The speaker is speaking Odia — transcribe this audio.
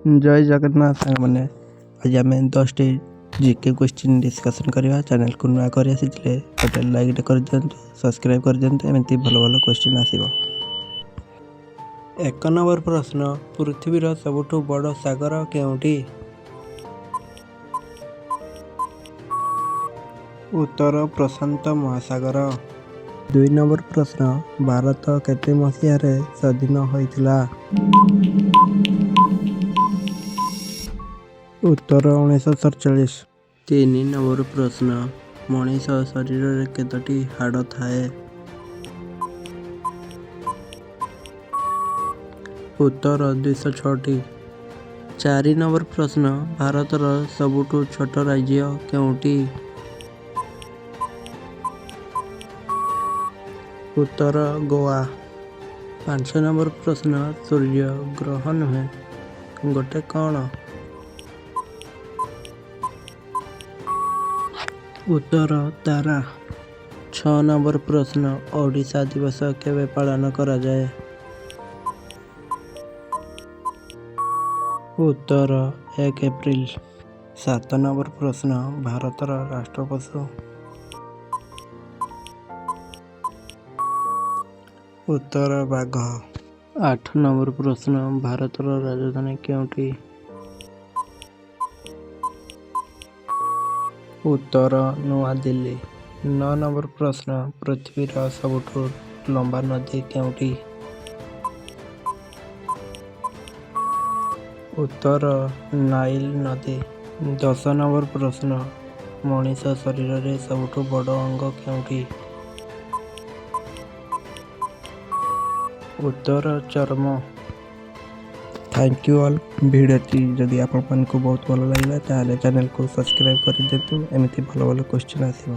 ଜୟ ଜଗନ୍ନାଥ ସାଙ୍ଗମାନେ, ଆଜି ଆମେ 10ଟି ଜିକେ କ୍ୱେଶ୍ଚିନ୍ ଡିସ୍କସନ୍ କରିବା। ଚ୍ୟାନେଲକୁ ନୂଆ କରି ଆସିଥିଲେ ଗୋଟେ ଲାଇକ୍ଟେ କରିଦିଅନ୍ତୁ, ସବସ୍କ୍ରାଇବ୍ କରିଦିଅନ୍ତୁ। ଏମିତି ଭଲ ଭଲ କ୍ୱେଶ୍ଚିନ୍ ଆସିବ। 1 ନମ୍ବର ପ୍ରଶ୍ନ, ପୃଥିବୀର ସବୁଠୁ ବଡ଼ ସାଗର କେଉଁଠି? ଉତ୍ତର, ପ୍ରଶାନ୍ତ ମହାସାଗର। 2 ନମ୍ବର ପ୍ରଶ୍ନ, ଭାରତ କେତେ ମସିହାରେ ସ୍ୱାଧୀନ ହୋଇଥିଲା? ଉତ୍ତର, 1947। 3 ନମ୍ବର ପ୍ରଶ୍ନ, ମଣିଷ ଶରୀରରେ କେତୋଟି ହାଡ଼ ଥାଏ? ଉତ୍ତର, 206ଟି। 4 ନମ୍ବର ପ୍ରଶ୍ନ, ଭାରତର ସବୁଠୁ ଛୋଟ ରାଜ୍ୟ କେଉଁଟି? ଉତ୍ତର, ଗୋଆ। 5 ନମ୍ବର ପ୍ରଶ୍ନ, ସୂର୍ଯ୍ୟ ଗ୍ରହ ନୁହେଁ, ଗୋଟେ କ'ଣ? ଉତ୍ତର, ତାରା। 6 ନମ୍ବର ପ୍ରଶ୍ନ, ଓଡ଼ିଶା ଦିବସ କେବେ ପାଳନ କରାଯାଏ? ଉତ୍ତର, 1 ଏପ୍ରିଲ। 7 ନମ୍ବର ପ୍ରଶ୍ନ, ଭାରତର ରାଷ୍ଟ୍ର ପଶୁ? ଉତ୍ତର, ବାଘ। 8 ନମ୍ବର ପ୍ରଶ୍ନ, ଭାରତର ରାଜଧାନୀ କେଉଁଠି? ଉତ୍ତର, ନୂଆଦିଲ୍ଲୀ। 9 ନମ୍ବର ପ୍ରଶ୍ନ, ପୃଥିବୀର ସବୁଠୁ ଲମ୍ବା ନଦୀ କେଉଁଠି? ଉତ୍ତର, ନାଇଲ ନଦୀ। 10 ନମ୍ବର ପ୍ରଶ୍ନ, ମଣିଷ ଶରୀରରେ ସବୁଠୁ ବଡ଼ ଅଙ୍ଗ କେଉଁଠି? ଉତ୍ତର, ଚର୍ମ। Thank you all. ଭିଡ଼ିଓଟି ଯଦି ଆପଣମାନଙ୍କୁ ବହୁତ ଭଲ ଲାଗିଲା, ତାହେଲେ ଚ୍ୟାନେଲକୁ ସବସ୍କ୍ରାଇବ୍ କରିଦିଅନ୍ତୁ। ଏମିତି ଭଲ ଭଲ କ୍ୱେଶ୍ଚିନ୍ ଆସିବ।